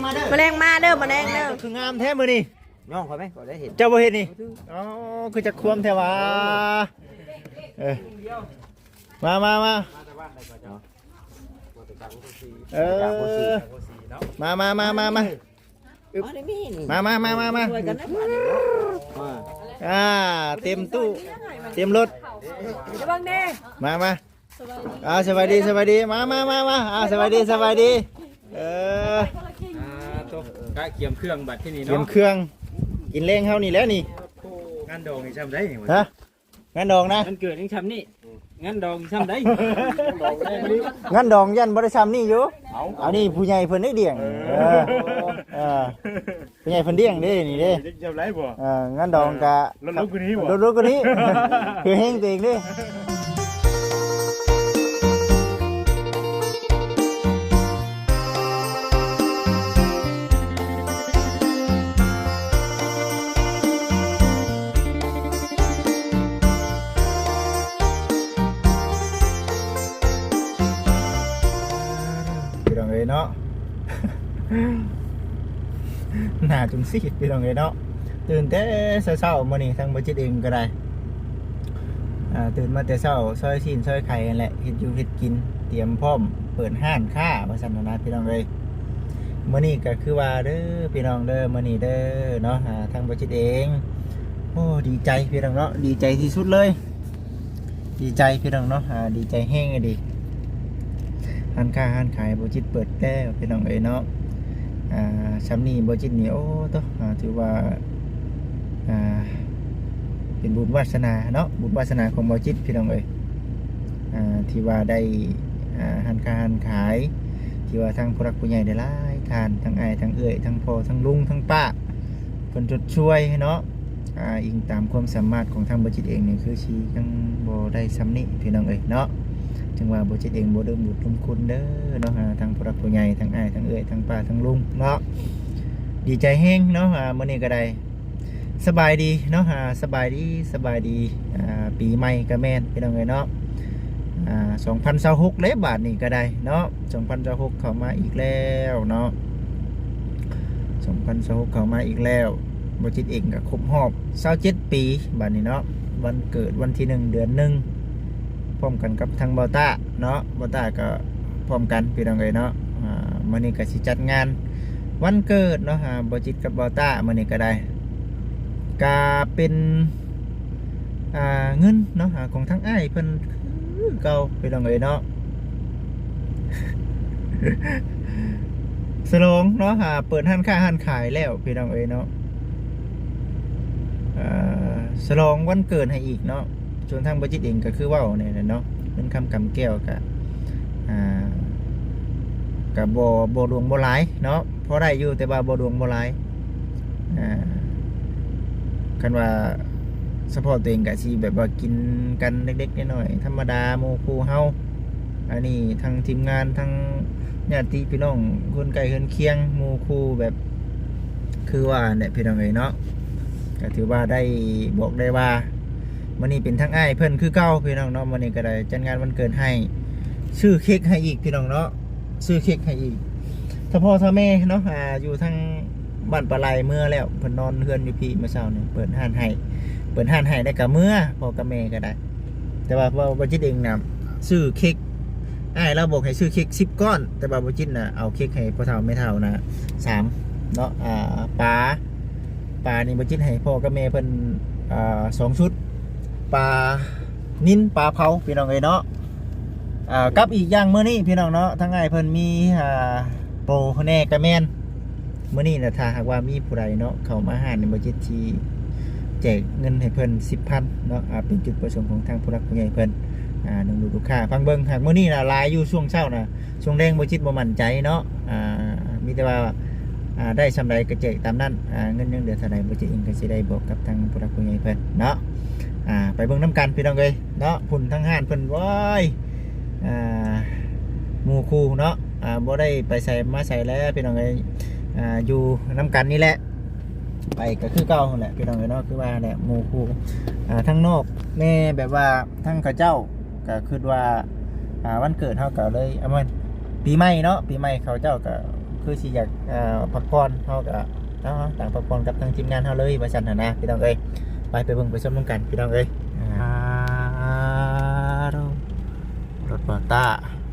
ມາແລງມາເດີ ມາແລງເດີ. ຄືງາມແທ້ມື້ນີ້. ນ້ອງຂ້ອຍແມ່ນ ຂ້ອຍໄດ້ເຫັນ ເຈົ້າບໍ່ເຫັນນີ້? ອໍ ຄືຈັກຄວາມແທ້ຫວາ. ເອີ ມາ ມາ ມາ. ເອີ ມາ ມາ ມາ ມາ ມາ. ອໍ ນີ້ມີນີ້ ມາ ມາ ມາ ມາ ມາ ຊ່ວຍກັນນະບາດນີ້ເນາະ. ອ່າ ເຕັມຕູ້ ເຕັມລົດ. ລະວັງແດ່. ມາ ມາ. ອ່າ ສະບາຍດີ ສະບາຍດີ ມາ ມາ ມາ ມາ. ອ່າ ສະບາຍດີ ສະບາຍດີ. ເອີ ອ່າ ໂຕ ກະກຽມເຄື່ອງບັດທີນີ້ເນາະ ກຽມເຄື່ອງ ກິນແລງເຮົານີ້ແຫຼະນີ້. ງານດອງນີ້ຊ່ຳໃດນີ້? ຮະ? ງານດອງນະ ງານເກີດຍັງຊ່ຳນີ້ ງານດອງຊ່ຳໃດ? ງານດອງຢ້ານບໍ່ໄດ້ຊ່ຳນີ້ຢູ່. ເອົາ ອັນນີ້ຜູ້ໃຫຍ່ເພິ່ນໄດ້ດຽງ. ເອີ ເອີ ເອີ ຜູ້ໃຫຍ່ເພິ່ນດຽງເດ້ນີ້ເດ້. ຈຳໄດ້ບໍ່? ເອີ ງານດອງກະ ເອີ ລົດໆກວ່ານີ້ບໍ່? ລົດໆກວ່ານີ້ ຄືແຮງຕົວເອງເດ້. ພີ່ນ້ອງເອີຍເນາະ ໜ້າຈົນຊີດພີ່ນ້ອງເອີຍເນາະ. ຕື່ນແຕ່ເຊົ້າໆ ມື້ນີ້ທາງບໍ່ຈິດເອງກໍໄດ້ ອ່າ ຕື່ນມາແຕ່ເຊົ້າ ຊອຍຊີ້ນຊອຍໄຂ່ຫັ້ນແຫຼະ ເຮັດຢູ່ເຮັດກິນ ຕຽມພ້ອມເປີດຮ້ານຄ້າວ່າຊັ້ນນະ ພີ່ນ້ອງເອີຍ. ມື້ນີ້ກໍຄືວ່າເດີພີ່ນ້ອງເດີ ມື້ນີ້ເດີເນາະ ອ່າ ທາງບໍ່ຈິດເອງ ໂອ້ ດີໃຈພີ່ນ້ອງເນາະ ດີໃຈທີ່ສຸດເລີຍ ດີໃຈພີ່ນ້ອງເນາະ ອ່າ ດີໃຈແຮງອີ່ຫຼີ. ຮ້ານຄ້າຮ້ານຂາຍບໍ່ຈິດເປີດແລ້ວພີ່ນ້ອງເອີຍເນາະ. ອ່າ ຊ່ຳນີ້ບໍ່ຈິດນີ້ ໂອ້ໂຕ ອ່າ ຖືວ່າ ອ່າ ເປັນບຸນວາສະໜາເນາະ ບຸນວາສະໜາຂອງບໍ່ຈິດພີ່ນ້ອງເອີຍ ອ່າ ທີ່ວ່າໄດ້ ອ່າ ຮ້ານຄ້າຮ້ານຂາຍ ທີ່ວ່າທາງຜູ້ຫຼັກຜູ້ໃຫຍ່ຫຼາຍໆທ່ານ ທັງອ້າຍທັງເອື້ອຍ ທັງພໍ່ທັງລຸງທັງປ້າ ເພິ່ນຊົດຊ່ວຍເນາະ. ອ່າ ອີງຕາມຄວາມສາມາດຂອງທາງບໍ່ຈິດເອງນີ້ ຄືຊິຍັງບໍ່ໄດ້ຊ່ຳນີ້ພີ່ນ້ອງເອີຍເນາະ. ຈຶ່ງວ່າບໍ່ຈິດເອງບໍ່ລືມບຸນລືມຄຸນເດີເນາະ ອ່າ ທາງຜູ້ຫຼັກຜູ້ໃຫຍ່ ທັງອ້າຍທັງເອື້ອຍ ທັງປ້າທັງລຸງເນາະ. ດີໃຈແຮງເນາະ ອ່າ ມື້ນີ້ກໍໄດ້ ສະບາຍດີເນາະ ອ່າ ສະບາຍດີ ສະບາຍດີ ອ່າ ປີໃໝ່ກະແມ່ນພີ່ນ້ອງເອີຍເນາະ ອ່າ ສອງພັນຊາວຫົກແລ້ວບາດນີ້ກະໄດ້ເນາະ ສອງພັນຊາວຫົກເຂົ້າມາອີກແລ້ວເນາະ ສອງພັນຊາວຫົກເຂົ້າມາອີກແລ້ວ. ບໍ່ຈິດເອງກະຄົບຮອບຊາວເຈັດປີບາດນີ້ເນາະ ວັນເກີດວັນທີໜຶ່ງເດືອນໜຶ່ງ ພ້ອມກັນກັບທາງບໍ່ຕ້າເນາະ ບໍ່ຕ້າກໍພ້ອມກັນພີ່ນ້ອງເອີຍເນາະ. ອ່າ ມື້ນີ້ກໍຊິຈັດງານວັນເກີດເນາະ ອ່າ ບໍ່ຈິດກັບບໍ່ຕ້າ ມື້ນີ້ກໍໄດ້ ກໍເປັນ ອ່າ ເງິນເນາະ ອ່າ ຂອງທາງອ້າຍເພິ່ນຄືເກົ່າພີ່ນ້ອງເອີຍເນາະ. ສະຫຼອງເນາະ ອ່າ ເປີດຮ້ານຄ້າຮ້ານຂາຍແລ້ວພີ່ນ້ອງເອີຍເນາະ ອ່າ ສະຫຼອງວັນເກີດໃຫ້ອີກເນາະ. ສ່ວນທາງບໍ່ຈິດເອງກໍຄືເວົ້ານີ້ແຫຼະເນາະ ເງິນຄຳກຳແກ້ວກະ ອ່າ ກະບໍ່ ບໍ່ຫຼວງບໍ່ຫຼາຍເນາະ ພໍໄດ້ຢູ່ ແຕ່ວ່າບໍ່ຫຼວງບໍ່ຫຼາຍ. ອ່າ ຄັນວ່າສະເພາະຕົວເອງກະຊິແບບວ່າກິນກັນເລັກໆນ້ອຍໆ ທຳມະດາ ໝູ່ຄູ່ເຮົາ ອັນນີ້ທັງທີມງານ ທັງຍາດຕິພີ່ນ້ອງ ຄົນໃກ້ເຮືອນຄຽງ ໝູ່ຄູ່ ແບບ ຄືວ່າແຫຼະພີ່ນ້ອງເອີຍເນາະ ກໍຖືວ່າໄດ້ບອກໄດ້ວ່າ ມື້ນີ້ເປັນທາງອ້າຍເພິ່ນຄືເກົ່າພີ່ນ້ອງເນາະ. ມື້ນີ້ກໍໄດ້ຈັດງານວັນເກີດໃຫ້ ຊື້ເຄັກໃຫ້ອີກພີ່ນ້ອງເນາະ ຊື້ເຄັກໃຫ້ອີກ. ຖ້າພໍ່ຖ້າແມ່ເນາະ ອ່າ ຢູ່ທາງບ້ານປາໄລເມືອແລ້ວ ເພິ່ນນອນເຮືອນຢູ່ພີ້ ມື້ເຊົ້ານີ້ເປີດຮ້ານໃຫ້ ເປີດຮ້ານໃຫ້ແລ້ວກໍເມືອ ພໍ່ກັບແມ່ກໍໄດ້. ແຕ່ວ່າ ວ່າ ບໍ່ຈິດເອງນະ ຊື້ເຄັກ ອ້າຍລາວບອກໃຫ້ຊື້ເຄັກສິບກ້ອນ ແຕ່ວ່າບໍ່ຈິດນະ ເອົາເຄັກໃຫ້ພໍ່ເຖົ້າແມ່ເຖົ້ານະສາມເນາະ ອ່າ ປາ ປານີ້ບໍ່ຈິດໃຫ້ພໍ່ກັບແມ່ເພິ່ນ ອ່າ ສອງຊຸດ ປານິນ ປາເຜົາ ພີ່ນ້ອງເອີຍເນາະ. ອ່າ ກັບອີກຢ່າງມື້ນີ້ພີ່ນ້ອງເນາະ ທາງອ້າຍເພິ່ນມີ ອ່າ ໂປຣແດ່ກະແມ່ນ ມື້ນີ້ນະ ຖ້າຫາກວ່າມີຜູ້ໃດເນາະ ເຂົ້າມາຮ້ານນີ້ ບໍ່ຈິດຊິແຈກເງິນໃຫ້ເພິ່ນສິບພັນເນາະ ອ່າ ເປັນຈຸດປະສົງຂອງທາງຜູ້ຫຼັກຜູ້ໃຫຍ່ເພິ່ນ ອ່າ ດຶງດູດລູກຄ້າ. ຟັງເບິ່ງ ຫາກມື້ນີ້ນະ ຫຼາຍຢູ່ ຊ່ວງເຊົ້ານະ ຊ່ວງແລງບໍ່ຈິດບໍ່ໝັ້ນໃຈເນາະ ອ່າ ມີແຕ່ວ່າ ອ່າ ໄດ້ສ່ຳໃດກໍແຈກຕາມນັ້ນ ອ່າ ເງິນຍັງເຫຼືອເທົ່າໃດ ບໍ່ຈິດເອງກໍຊິໄດ້ບອກກັບທາງຜູ້ຫຼັກຜູ້ໃຫຍ່ເພິ່ນເນາະ. ອ່າ ໄປເບິ່ງນຳກັນພີ່ນ້ອງເອີຍເນາະ ພຸ້ນທາງຮ້ານເພິ່ນ ໂອ້ຍ ອ່າ ໝູ່ຄູ່ເນາະ ອ່າ ບໍ່ໄດ້ໄປໃສມາໃສແລ້ວພີ່ນ້ອງເອີຍ ອ່າ ຢູ່ນຳກັນນີ້ແຫຼະ ໄປກໍຄືເກົ່າຫັ້ນແຫຼະພີ່ນ້ອງເອີຍເນາະ ຄືວ່າແຫຼະ ໝູ່ຄູ່ ອ່າ ທາງນອກແດ່ ແບບວ່າທາງເຂົາເຈົ້າກໍຄິດວ່າ ອ່າ ວັນເກີດເຮົາກໍເລີຍ ເອົາ ແມ່ນປີໃໝ່ເນາະ ປີໃໝ່ເຂົາເຈົ້າກໍ ຄືຊິຢາກ ເອີ ພັກຜ່ອນ ເຮົາກໍເອົາ ຕັ້ງພັກຜ່ອນກັບທາງທີມງານເຮົາເລີຍວ່າຊັ້ນຫັ້ນນະ ພີ່ນ້ອງເອີຍ. ໄປ ໄປເບິ່ງໄປຊົມນຳກັນ ພີ່ນ້ອງເອີຍ. ອ່າ ລົດບ່າວຕ້າ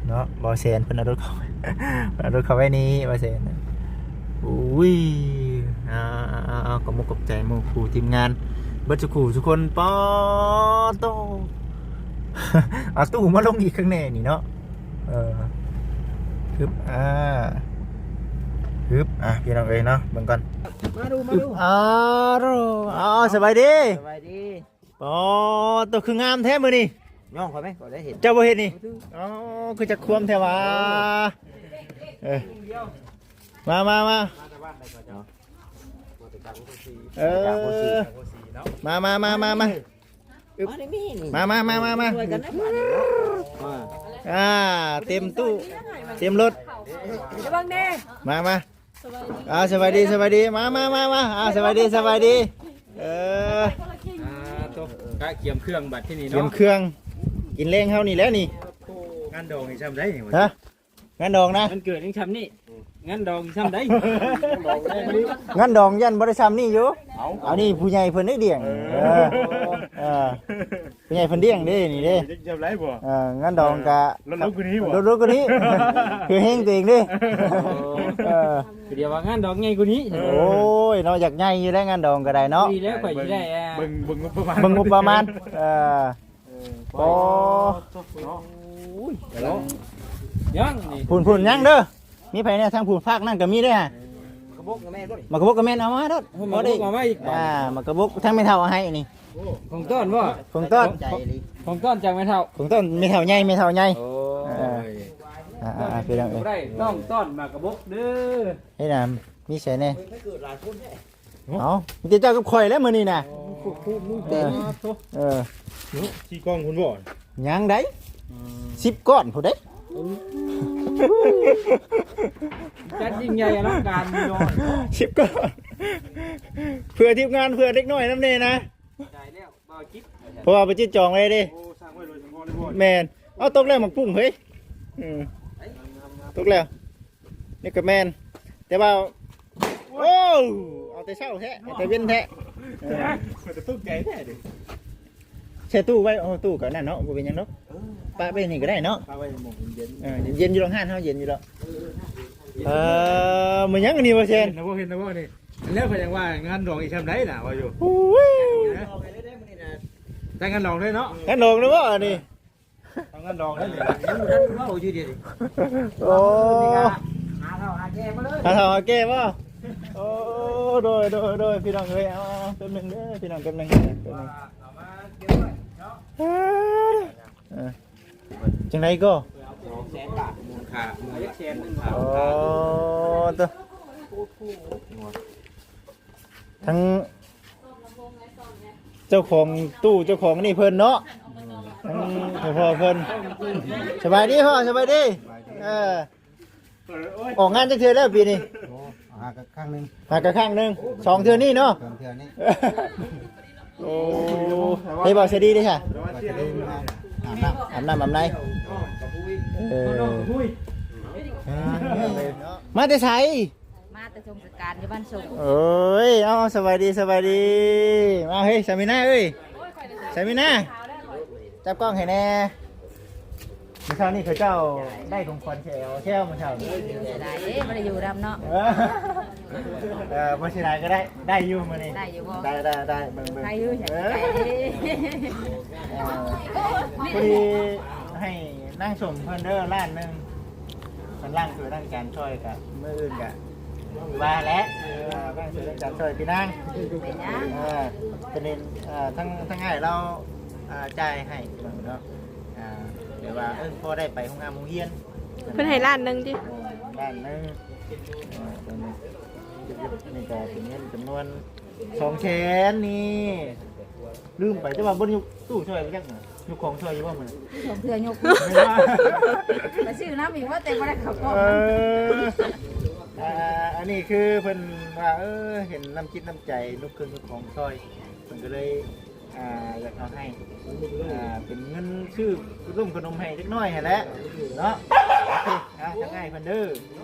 ເນາະ ບ່າວແສນເພິ່ນເອົາລົດເຂົ້າ ເອົາລົດເຂົ້າໄວ້ນີ້ ບ່າວແສນ. ໂອ້ຍ ອ່າ ຂອບອົກຂອບໃຈໝູ່ຄູ່ທີມງານເບິດສູ່ຄູ່ສູ່ຄົນ. ປາໂຕ ເອົາຕູ້ມາລົງອີກຂ້າງແນ່ນີ້ເນາະ. ເອີ ຮຶບ ອ່າ ຮຶບ ອ່າ ພີ່ນ້ອງເອີຍເນາະ ເບິ່ງກ່ອນ ມາດູ ມາດູ. ອ້າວ ອ້າວ ສະບາຍດີ ສະບາຍດີ. ອໍ ໂຕຄືງາມແທ້ມື້ນີ້. ຍ້ອງຂ້ອຍໄໝ ຂ້ອຍໄດ້ເຫັນ ເຈົ້າບໍ່ເຫັນນີ້. ອໍ ຄືຈັກຄວາມແທ້ຫວາ. ເອີ ມາ ມາ ມາ ເອີ ມາ ມາ ມາ ມາ ມາ. ອຶບ ມາ ມາ ມາ ມາ ມາ ຊ່ວຍກັນນະບາດນີ້ເນາະ. ອ່າ ເຕັມຕູ້ເຕັມລົດ ລະວັງແດ່ ມາ ມາ. ອ່າ ສະບາຍດີ ສະບາຍດີ ມາ ມາ ມາ ມາ. ອ່າ ສະບາຍດີ ສະບາຍດີ. ເອີ ອ່າ ໂຕ ກະກຽມເຄື່ອງບັດທີນີ້ເນາະ ກຽມເຄື່ອງ ກິນແລງເຮົານີ້ແຫຼະນີ້. ງານດອງນີ້ຊ່ຳໃດນີ້ ຮະ? ງານດອງນະ ງານເກີດຍັງຊ່ຳນີ້ ງານດອງຊ່ຳໃດ? ງານດອງຢ້ານບໍ່ໄດ້ຊ່ຳນີ້ຢູ່. ເອົາ ອັນນີ້ຜູ້ໃຫຍ່ເພິ່ນໄດ້ດຽງ. ເອີ ເອີ ເອີ ຜູ້ໃຫຍ່ເພິ່ນດຽງເດ້ນີ້ເດ້. ຈະໄດ້ບໍ່? ເອີ ງານດອງກະ ເອີ ລົດ ລົດກວ່ານີ້ບໍ່? ລົດ ລົດກວ່ານີ້ ຄືແຮງຕົວເອງເດ້. ເອີ ຄືດຽວວ່າງານດອງໃຫຍ່ກວ່ານີ້. ໂອ້ຍເນາະ ຢາກໃຫຍ່ຢູ່ແລ້ວ ງານດອງກໍໄດ້ເນາະ. ດີແລ້ວ ຂ້ອຍຊິໄດ້ ອ່າ ເບິ່ງ ເບິ່ງງົບປະມານ ເບິ່ງງົບປະມານ. ເອີ ເອີ ໂອ້ ໂອ້ຍ ເນາະ ຍັງນີ້ ພຸ້ນໆ ຍັງເດີ. ມີໃຜແດ່ທາງຜູ້ພາກນັ້ນກໍມີເດ້. ໝາກກະບົກກໍແມ່ນບໍ່ນີ້? ໝາກກະບົກກໍແມ່ນ ເອົາມາໂລດ. ໝາກກະບົກເອົາມາອີກ ອ່າ ໝາກກະບົກທາງແມ່ເຖົ້າເອົາໃຫ້ນີ້. ໂອ້ ຂອງຕ້ອນບໍ່? ຂອງຕ້ອນ ຂອງຕ້ອນຈາກແມ່ເຖົ້າ ຂອງຕ້ອນແມ່ເຖົ້າໃຫຍ່ ແມ່ເຖົ້າໃຫຍ່. ໂອ້ຍ ອ່າໆໆ ພີ່ນ້ອງເອີຍ ໄດ້ ຕ້ອງຕ້ອນໝາກກະບົກເດີ. ເຮັດຫຍັງ ມີໃສແດ່? ເອີຍ ມັນເກີດຫຼາຍຄົນແທ້. ເອົ້າ ມີແຕ່ເຈົ້າກັບຂ້ອຍແຫຼະມື້ນີ້ນະ. ໂອ້ ເອີ ເອີ ເນາະ ທີ່ກ້ອງພຸ້ນບໍ່? ຍັງໃດ ອືມ ສິບກ້ອນພຸ້ນເດ້. ຈັດຍິ່ງໃຫຍ່ອະລັງການຢູ່ດອກ ສິບກ້ອນ ເພື່ອທີມງານ ເພື່ອເດັກນ້ອຍນຳແດ່ນະ. ໄດ້ແລ້ວ ບ່າວຈິດ ເພາະວ່າບ່າວຈິດຈອງໄວ້ເດ້. ໂອ້ ສັ່ງໄວ້ໂດຍສະເພາະເລີຍບໍ່? ແມ່ນ. ເອົາ ຕົກແລ້ວໝາກປຸ້ງເຮີ້ຍ. ອືມ ຕົກແລ້ວ. ນີ້ກໍແມ່ນ ແຕ່ວ່າ ໂອ້ ເອົາແຕ່ເຊົ້າແທ້ ເອົາແຕ່ເວັນແທ້. ເອີ ຂ້ອຍກໍຕົກໃຈແທ້ເດ້ ແຊ່ຕູ້ໄວ້. ໂອ້ ຕູ້ກໍນັ້ນເນາະ ບໍ່ເປັນຫຍັງດອກ. ເອີ ປະໄວ້ນີ້ກໍໄດ້ເນາະ ປະໄວ້ໝ່ອງເຢັນໆ. ເອີ ເຢັນຢູ່ດອກ ຮ້ານເຮົາເຢັນຢູ່ດອກ. ເອີ ເອີ ມື້ຫຍັງອັນນີ້ບໍ່ແຊນ? ເຫັນແລ້ວບໍ່ ເຫັນແລ້ວບໍ່ນີ້? ແລ້ວກໍຍັງວ່າງານດອງອີກຊ່ຳໃດນະ ວ່າຢູ່. ໂອ້ຍ ແຕ່ງງານດອງເລີຍເນາະ ງານດອງເລີຍບໍ່ອັນນີ້? ເອົາງານດອງໄດ້ນີ້ ຍັງບໍ່ທັນເວົ້າຢູ່ເດ. ໂອ້ ຫາເຖົ້າຫາແກ່ມາເລີຍ ຫາເຖົ້າຫາແກ່ບໍ່? ໂອ້ ໂດຍ ໂດຍ ໂດຍ ພີ່ນ້ອງເອີຍ. ເອົາ ເອົາ ແປັບໜຶ່ງເດີ ພີ່ນ້ອງ ແປັບໜຶ່ງ ແປັບໜຶ່ງ ເອົາມາເກັບໄວ້ເນາະ. ເອີ ຈັ່ງໃດກໍ ສອງແສນບາດ ມູນຄ່າ ມູນຄ່າ ສອງແສນໜຶ່ງ. ໂອ້ ໂຕ ທັງເຈົ້າຂອງຕູ້ ເຈົ້າຂອງນີ້ເພິ່ນເນາະ ທັງພໍ່ເພິ່ນ. ສະບາຍດີພໍ່ ສະບາຍດີ. ເອີ ອອກງານຈັກເທື່ອແລ້ວປີນີ້? ໂອ້ ຫາກໍຄັ້ງໜຶ່ງ ຫາກໍຄັ້ງໜຶ່ງ ສອງເທື່ອນີ້ເນາະ ສອງເທື່ອນີ້. ໂອ້ ເຮັດບໍ່ສະດີເດ້ ສະບາຍດີ ມາອາບນ້ຳ ອາບນ້ຳອາບໃນ. ເອີ ມາແຕ່ໃສ? ມາແຕ່ຊົມສະການຢູ່ບ້ານຊົມ. ໂອ້ຍ ເອົາ ສະບາຍດີ ສະບາຍດີ. ມາເຮີ້ຍ ສາມີນາເອີຍ ສາມີນາ ຈັບກ້ອງໃຫ້ແດ່. ມື້ເຊົ້ານີ້ເຂົາເຈົ້າໄດ້ຂອງຂວັນແຊວແຊວມື້ເຊົ້ານີ້. ເສຍດາຍເດ້ ບໍ່ໄດ້ຢູ່ນຳເນາະ. ເອີ ບໍ່ເສຍດາຍກໍໄດ້ ໄດ້ຢູ່ມື້ນີ້ ໄດ້ຢູ່ບໍ່? ໄດ້ ໄດ້ ໄດ້ ເບິ່ງ ເບິ່ງ ໄດ້ຢູ່. ເອີ ເອີ ພໍດີໃຫ້ນາງຊົມເພິ່ນເດີ ລ້ານໜຶ່ງ ເພິ່ນລ້າງຖ້ວຍລ້າງຈານຊ່ອຍ ກະມື້ອື່ນກະວ່າແຫຼະ. ເອີ ລ້າງຖ້ວຍລ້າງຈານຊ່ອຍພີ່ນາງ ເປັນຫຍັງ? ເອີ ເພິ່ນເຫັນ ເອີ ທັງ ທັງອ້າຍລາວ ອ່າ ຈ່າຍໃຫ້ເນາະ. ອ່າ ແບບວ່າ ເອີ ພໍໄດ້ໄປໂຮງຮ່ຳໂຮງຮຽນ. ເພິ່ນໃຫ້ລ້ານໜຶ່ງຕິ? ເອີ ລ້ານໜຶ່ງ. ເອີ ຕົວນີ້ ນີ້ກໍເປັນເງິນຈຳນວນສອງແສນນີ້. ລືມໄປ ແຕ່ວ່າບໍ່ໄດ້ຍົກຕູ້ຊ່ອຍໄປຈັກນະ. ຍົກຂອງຊ່ອຍຢູ່ບໍ່ມື້ນັ້ນ? ສອງເທື່ອຍົກ ໄປຊື້ນ້ຳອີກວ່າ ແຕ່ບໍ່ໄດ້ເຂົ້າກ້ອງ. ເອີ ອ່າ ອັນນີ້ຄືເພິ່ນວ່າ ເອີ ເຫັນນ້ຳຈິດນ້ຳໃຈ ຍົກເຄື່ອງຍົກຂອງຊ່ອຍ ເພິ່ນກໍເລີຍ ອ່າ ຢາກເອົາໃຫ້ ອ່າ ເປັນເງິນຊື້ຂະໜົມຂະໜົມໃຫ້ເດັກນ້ອຍຫັ້ນແຫຼະເນາະ. ໂອເຄ ອ່າ ທັກທາຍເພິ່ນເດີ.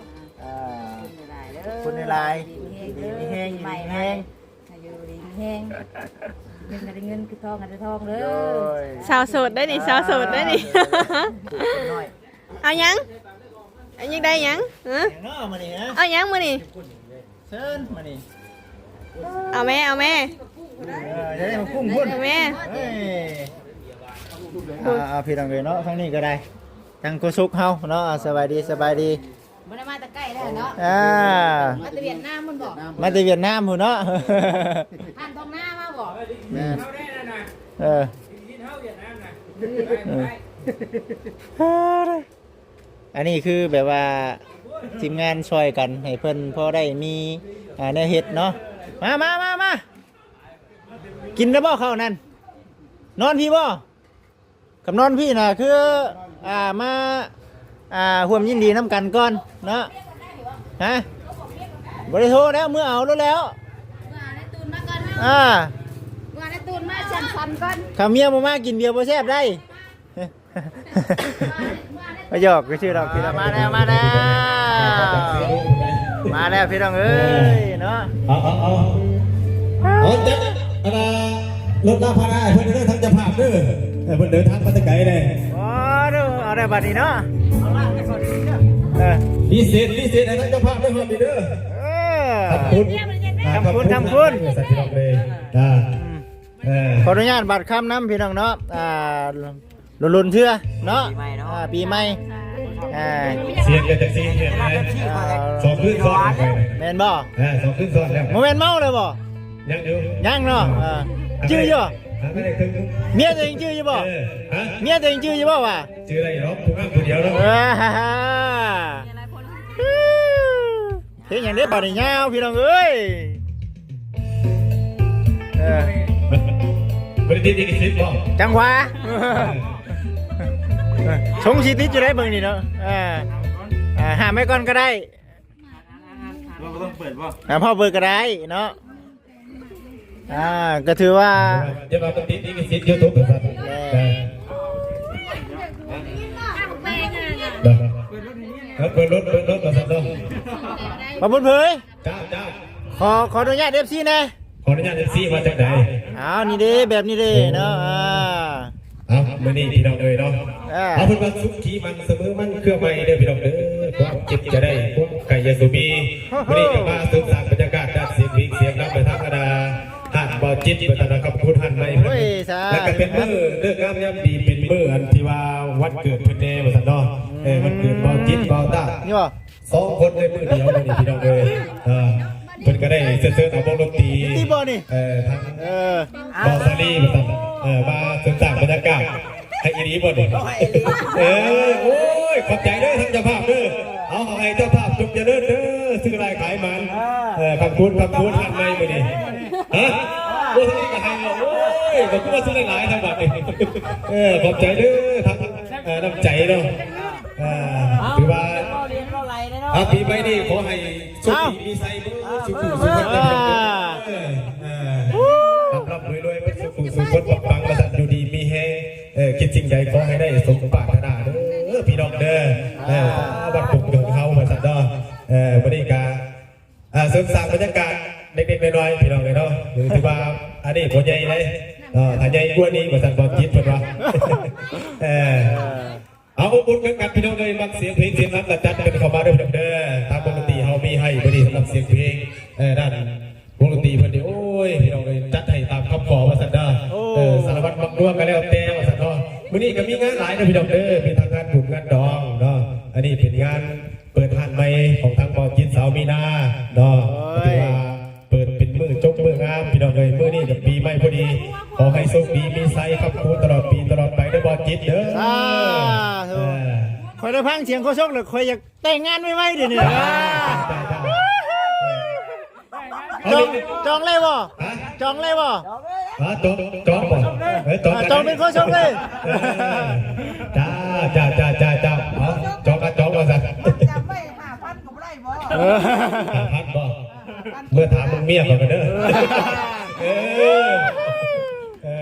ອ່າ ຂອບຄຸນຫຼາຍໆເດີ ຂອບຄຸນຫຼາຍໆ ຢູ່ດີມີແຮງ ຢູ່ດີມີແຮງ ໃຫ້ຢູ່ດີມີແຮງ ເງິນກໍໄດ້ເງິນ ຄືທອງກໍໄດ້ທອງເດີ ໂດຍ ສາວໂສດໄດ້ນີ້ ສາວໂສດໄດ້ນີ້ ເອົາຫຍັງ? ອັນນີ້ໄດ້ຫຍັງ? ຮະ? ເອົາຫຍັງມື້ນີ້? ເຊີນມານີ້ ເອົາແມ່ ເອົາແມ່ ເອີ ຢາກໄດ້ໝາກຫຸ່ງພຸ້ນ ເອົາແມ່ ເອີ ອ່າ ພີ່ນ້ອງເອີຍເນາະ ທາງນີ້ກໍໄດ້ ທາງໂຄສົກເຮົາເນາະ ອ່າ ສະບາຍດີ ສະບາຍດີ ບໍ່ໄດ້ມາແຕ່ໄກແລ້ວເນາະ ອ່າ ມາແຕ່ຫວຽດນາມພຸ້ນບໍ? ມາແຕ່ຫວຽດນາມພຸ້ນເນາະ ຜ່ານທົ່ງນາມາບໍ? ແມ່ນ ເອີ ເອີ ອັນນີ້ຄືແບບວ່າທີມງານຊ່ອຍກັນໃຫ້ເພິ່ນພໍໄດ້ມີ ອ່າ ແນວເຮັດເນາະ ມາ ມາ ມາ ມາ ກິນແລ້ວບໍ່ເຂົ້ານັ້ນ? ນອນພີ້ບໍ່? ຄັນນອນພີ້ນະຄື ອ່າ ມາ ອ່າ ຮ່ວມຍິນດີນຳກັນກ່ອນເນາະ ຮະ? ບໍ່ໄດ້ໂທແລ້ວ ເມືອເອົາໂລດແລ້ວ ເມືອເອົາໃນຕູນມາກ່ອນເນາະ ອ່າ ເມືອເອົາໃນຕູນມາສັນໆກ່ອນ ຄັນເມຍບໍ່ມາກິນເບຍບໍ່ແຊບໄດ໋. ມາຫຍອກຊື່ໆດອກພີ່ນ້ອງ ມາແລ້ວ ມາແລ້ວ ມາແລ້ວພີ່ນ້ອງເອີຍເນາະ ເອົາ ເອົາ ເອົາ ເອົາຈັດ ອັນນ່າ ລົດລາພານາໃຫ້ເພິ່ນເດີ ທາງເຈົ້າພາບເດີ ເອີ ເພິ່ນເດີນທາງມາແຕ່ໄກເດ້ ອໍ ເດີ ເອົາໄດ້ບັດນີ້ເນາະ ເອີ ພິເສດ ພິເສດໃຫ້ທາງເຈົ້າພາບໄດ້ຮອດນີ້ເດີ ເອີ ຂອບຄຸນ ຂອບຄຸນ ຂອບຄຸນ ຂອບຄຸນ ພີ່ນ້ອງເອີຍ ອ່າ ເອີ ຂໍອະນຸຍາດບາດຄຳນຳພີ່ນ້ອງເນາະ ອ່າ ດົນໆເທື່ອເນາະ ອ່າ ປີໃໝ່ ອ່າ ສຽງກໍຈະຊິເປັນໄງ ອ່າ ສອງຄືນຊ້ອນແລ້ວ ແມ່ນບໍ່? ອ່າ ສອງຄືນຊ້ອນແລ້ວ ບໍ່ແມ່ນເມົາແລ້ວບໍ່? ຍັງຢູ່ ຍັງເນາະ ອ່າ ຈື່ຢູ່ ເມຍຕົວເອງຈື່ຢູ່ບໍ່? ເອີ ຮະ? ເມຍຕົວເອງຈື່ຢູ່ບໍ່ວ່າ? ຈື່ໄດ້ດອກ ຜູ້ງາມຜູ້ດຽວເນາະ ເອີ ເຮັດຫຍັງເດ້ບາດນີ້ຍາວພີ່ນ້ອງເອີຍ ເອີ ບໍ່ໄດ້ຕິດລິຂະສິດບໍ່? ຈັງຫວະ ຊົງຊິຕິດຢູ່ໄດ໋ເບິ່ງນີ້ເນາະ ເອີ ເອີ ຫ້າມໄວ້ກ່ອນກໍໄດ້ ບໍ່ຕ້ອງເປີດບໍ່? ອ່າ ພໍ່ເປີດກໍໄດ້ເນາະ ອ່າ ກໍຖືວ່າ ຈະວ່າບໍ່ຕິດລິຂະສິດຢູທູບວ່າຊັ້ນ ເອີ ເອີ ເປີດລົດ ເປີດລົດວ່າຊັ້ນເນາະ ມາບຸນເຜີຍ ຈ້າ ຈ້າ ຂໍ ຂໍອະນຸຍາດເອັຟຊີແດ່ ຂໍອະນຸຍາດເອັຟຊີວ່າຈັ່ງໃດ? ອ້າວ ນີ້ເດ້ ແບບນີ້ເດ້ເນາະ ອ່າ ເອົ້າ ມື້ນີ້ພີ່ນ້ອງເອີຍເນາະ ອ່າ ເອົາເພິ່ນວ່າສຸກຄີມັນສະເໝີມັນເຄືອໄມ້ເດີພີ່ນ້ອງເດີ ຄວາມເຈັບຈະໄດ້ ຄວາມໄຂ້ຢ່າສູ່ມີ ມື້ນີ້ກໍມາເສີມສ້າງບັນຍາກາດດ້ານສຽງເພງສຽງລຳໃນທາງຄະນະ ຮ້ານບໍ່ຈິດ ວັດທະນະຄຳຄູນຮ້ານໃໝ່ເພິ່ນ ໂອ້ຍ ສາທຸ ແລ້ວກໍເປັນມື້ເລີກງາມຍາມດີ ເປັນມື້ອັນທີ່ວ່າວັນເກີດເພິ່ນແດ່ວ່າຊັ້ນເນາະ ເອີ ວັນເກີດບໍ່ຈິດບໍ່ຕາ ນີ້ບໍ່? ສອງຄົນໃນມື້ດຽວມື້ນີ້ພີ່ນ້ອງເອີຍ ເອີ ເພິ່ນກໍໄດ້ເຊີນເຊີນເອົາວົງດົນຕີ ມີຕິບໍ່ນີ້? ເອີ ທັງ ເອີ ບ່າວສາລີວ່າຊັ້ນ ເອີ ມາເສີມສ້າງບັນຍາກາດໃຫ້ອີ່ຫຼີບໍ່ນີ້? ເອີ ໂອ້ຍ ຂອບໃຈເດີທາງເຈົ້າພາບເດີ ເອົາ ຂໍໃຫ້ເຈົ້າພາບຈົ່ງຈະເລີນເດີ ຊື້ຫຼາຍຂາຍໝານ ເອີ ຄຳຄູນ ຄຳຄູນ ຮ້ານໃໝ່ມື້ນີ້ ຮະ? ໂອ້ ທາງນີ້ກໍໃຫ້ ໂອ້ຍ ກໍຄືວ່າຊື້ຫຼາຍໆທາງບັດນີ້ ເອີ ຂອບໃຈເດີ ທັງ ເອີ ນ້ຳໃຈເນາະ ອ່າ ຖືວ່າ ອ່າ ປີໃໝ່ນີ້ຂໍໃຫ້ໂຊກດີມີໄຊເບິດສູ່ຜູ້ສູ່ຄົນເດີ ອ່າ ອ່າ ຮ່ຳໆລວຍໆເບິດສູ່ຜູ້ສູ່ຄົນ ປັງໆ ວ່າຊັ້ນ ຢູ່ດີມີແຮງ ເອີ ຄິດສິ່ງໃດຂໍໃຫ້ໄດ້ສົມປາດຖະໜາເດີ ພີ່ນ້ອງເດີ ເອີ ວັດປົງເດີເຮົາວ່າຊັ້ນເນາະ ເອີ ມື້ນີ້ກະ ອ່າ ເສີມສ້າງບັນຍາກາດເລັກໆນ້ອຍໆ ພີ່ນ້ອງເອີຍເນາະ ຖືວ່າອັນນີ້ບໍ່ໃຫຍ່ເດ້ ເອີ ຖ້າໃຫຍ່ກວ່ານີ້ວ່າຊັ້ນ ບໍ່ຈິດເພິ່ນວ່າ ເອີ ເອົາ ອົບອຸ່ນຄືກັນ ພີ່ນ້ອງເອີຍ ມັກສຽງເພງສຽງລຳກໍຈັດກັນເຂົ້າມາເດີພີ່ນ້ອງເດີ ທາງວົງດົນຕີເຮົາມີໃຫ້ມື້ນີ້ສຳລັບສຽງເພງ ເອີ ດ້ານວົງດົນຕີເພິ່ນນີ້ ໂອ້ຍ ພີ່ນ້ອງເອີຍ ຈັດໃຫ້ຕາມຄຳຂໍວ່າຊັ້ນເດີ ໂອ້ ເອີ ສາລະວັດໝາກມ່ວງກໍແລ້ວແຕ່ວ່າຊັ້ນເນາະ ມື້ນີ້ກໍມີງານຫຼາຍເດີພີ່ນ້ອງເດີ ມີທັງງານບຸນງານດອງເນາະ ອັນນີ້ເປັນງານ ເປີດຮ້ານໃໝ່ຂອງທາງບ່າວຈິດສາວມີນາເນາະ ໂອ້ຍ ຖືວ່າເປີດເປັນມື້ຈົບມື້ງາມ ພີ່ນ້ອງເອີຍ ມື້ນີ້ກໍປີໃໝ່ພໍດີ ຂໍໃຫ້ໂຊກດີມີໄຊຄ້ຳຄູນຕະຫຼອດປີຕະຫຼອດໄປເດີບ່າວຈິດເດີ ສາທຸ ເອີ ຂ້ອຍໄດ້ຟັງສຽງໂຄສົກແລ້ວ ຂ້ອຍຢາກແຕ່ງງານໄວໆເດນີ້ ຈອງ ຈອງເລີຍບໍ່? ຮະ? ຈອງເລີຍບໍ່? ຮະ? ຈອງ ຈອງບໍ່? ເອີ ຈອງ ອ່າ ເປັນໂຄສົກເລີຍ ເອີ ຈ້າ ຈ້າ ຈ້າ ຈ້າ ເອົາ ຈອງກໍຈອງວ່າຊັ້ນ ຈຳໄວ້ ຫ້າພັນກໍບໍ່ໄດ້ບໍ່? ເອີ ຫ້າພັນບໍ່? ເມື່ອຖາມເບິ່ງເມຍເຂົາກໍເດີ ເອີ ເອີ ເອີ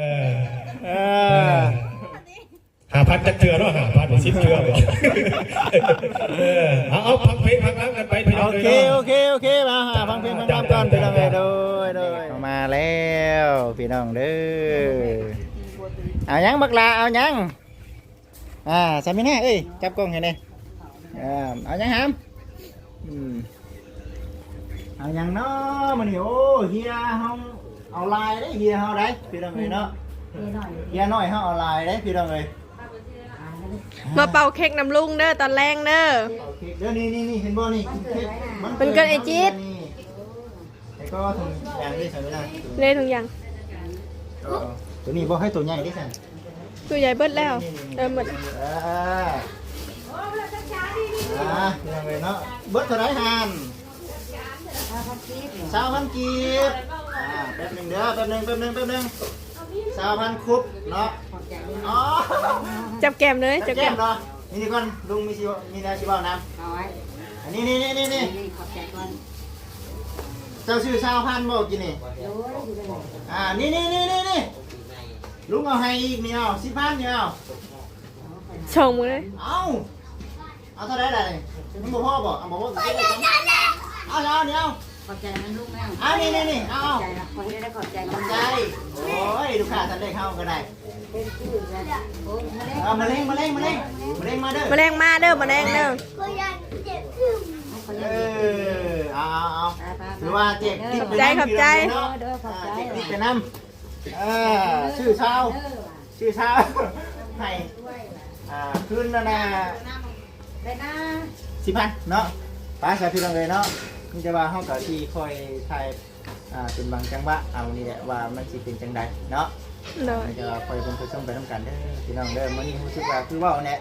ເອີ ຫ້າພັນ ຈັກເທື່ອເນາະ ຫ້າພັນ ສິບເທື່ອບໍ່? ເອີ ເອົາ ເອົາ ຟັງເພງຟັງລຳກັນໄປພີ່ນ້ອງເອີຍເນາະ. ໂອເຄ ໂອເຄ ໂອເຄ ມາຫາຟັງເພງຟັງລຳກ່ອນພີ່ນ້ອງເອີຍ. ໂດຍ ໂດຍ ມາແລ້ວພີ່ນ້ອງເດີ. ເອົາຫຍັງບັກຫຼ້າ ເອົາຫຍັງ? ອ່າ ຊາມິນາເອີຍ ຈັບກ້ອງໃຫ້ແດ່. ເອີ ເອົາຫຍັງຫາມ? ອືມ ເອົາຫຍັງເນາະມື້ນີ້? ໂອ້ ເຮຍເຮົາເອົາຫຼາຍເດ້ ເຮຍເຮົາໄດ໋ພີ່ນ້ອງເອີຍເນາະ. ເຮຍນ້ອຍ ເຮຍນ້ອຍເຮົາເອົາຫຼາຍເດ້ພີ່ນ້ອງເອີຍ. ມາເປົ່າເຄັກນຳລຸງເດີຕອນແລງເດີ. ເປົ່າເຄັກເດີ ນີ້ໆໆ ເຫັນບໍ່ນີ້? ກິນເຄັກ ວັນເກີດອ້າຍຈິດ. ແລ້ວກໍຖົງຢາງນີ້ ຊາມິນາ ເດ້ຖົງຢາງ. ເອີ ໂຕນີ້ບໍ່ໃຫ້ໂຕໃຫຍ່ເດ້ຊັ້ນ. ໂຕໃຫຍ່ເບິດແລ້ວ. ນີ້ໆໆ ເອີ ໝົດ. ເອີ ອ່າ ພີ່ນ້ອງເອີຍເນາະ ເບິດເທົ່າໃດຫັ້ນ? ຊາວພັນກີບ. ອ່າ ແປັບໜຶ່ງເດີ ແປັບໜຶ່ງ ແປັບໜຶ່ງ ແປັບໜຶ່ງ. ຊາວພັນຄຸບເນາະ. ອໍ ຈັບແກ້ມເລີຍ ຈັບແກ້ມ ຈັບແກ້ມເນາະ. ນີ້ກ່ອນ ລຸງມີຊິ ມີແນວຊິເວົ້ານຳ. ອັນນີ້ ນີ້ໆໆໆ ນີ້ ຂອບໃຈກ່ອນ. ເຈົ້າຊື້ຊາວພັນບໍ່ກິນນີ້? ໂດຍ ອ່າ ນີ້ໆໆໆ ລຸງເອົາໃຫ້ອີກນີ້ ເອົາ ສິບພັນນີ້ ເອົາ ສອງມື້ເລີຍ. ເອົາ ເອົາເທົ່າໃດລະນີ້? ຍັງບໍ່ພໍບໍ່? ເອົາ ບໍ່ພໍ ເອົາ ເອົານີ້ ເອົາ. ຂອບໃຈນຳລຸງແລ້ວ. ອ່າ ນີ້ໆໆ ເອົາ ຂອບໃຈນະ ຂໍໃຫ້ໄດ້ຂອບໃຈນຳ. ຂອບໃຈ. ໂອ້ຍ ລູກຄ້າທ່ານເລັກເຮົາກໍໄດ້. ເອີ ມາແລງ ມາແລງ ມາແລງ ມາແລງມາເດີ ມາແລງມາເດີ ມາແລງເດີ. ເອີ ເອົາໆໆ ຖືວ່າແຈກຕິບໄປນຳ ຂອບໃຈ ຂອບໃຈ ພີ່ນ້ອງເນາະ. ໂດຍ ຂອບໃຈ. ອ່າ ແຈກຕິບໄປນຳ. ເອີ ຊື້ຊາວ ຊື້ຊາວ ໃຫ້ ອ່າ ຄືນນັ້ນນະ ໄດ້ນະ ສິບພັນເນາະ. ໄປຊະ ພີ່ນ້ອງເອີຍເນາະ. ມີແຕ່ວ່າເຮົາກໍຊິຄ່ອຍຖ່າຍ ອ່າ ເປັນບາງຈັງຫວະເອົານີ້ແຫຼະ ວ່າມັນຊິເປັນຈັ່ງໃດເນາະ. ໂດຍ ແຕ່ວ່າຄ່ອຍເບິ່ງຄ່ອຍຊົມໄປນຳກັນເດີ ພີ່ນ້ອງເດີ. ມື້ນີ້ຮູ້ສຶກວ່າຄືເວົ້າແຫຼະ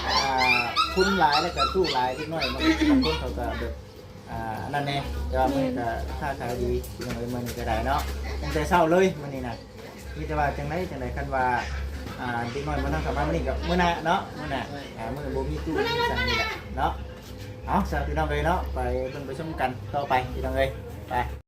ອ່າ ຄົນຫຼາຍ ແລ້ວກໍຕູ້ຫຼາຍ ເດັກນ້ອຍບາງ ບາງຄົນເຂົາກໍແບບ ອ່າ ອັນນັ້ນແດ່ ແຕ່ວ່າມື້ນີ້ກໍຄ້າຂາຍດີ ພີ່ນ້ອງເອີຍ. ມື້ນີ້ກໍໄດ້ເນາະ ຕັ້ງແຕ່ເຊົ້າເລີຍມື້ນີ້ນະ. ມີແຕ່ວ່າຈັ່ງໃດຈັ່ງໃດ ຄັນວ່າ ອ່າ ເດັກນ້ອຍບໍ່ທັນເຂົ້າມາມື້ນີ້ກໍມື້ໜ້າເນາະ ມື້ໜ້າ. ອ່າ ມື້ບໍ່ມີຕູ້ມີສັງນີ້ແຫຼະເນາະ. ເອົາຊະ ພີ່ນ້ອງເອີຍເນາະ ໄປເບິ່ງໄປຊົມກັນຕໍ່ໄປ ພີ່ນ້ອງເອີຍ ໄປ.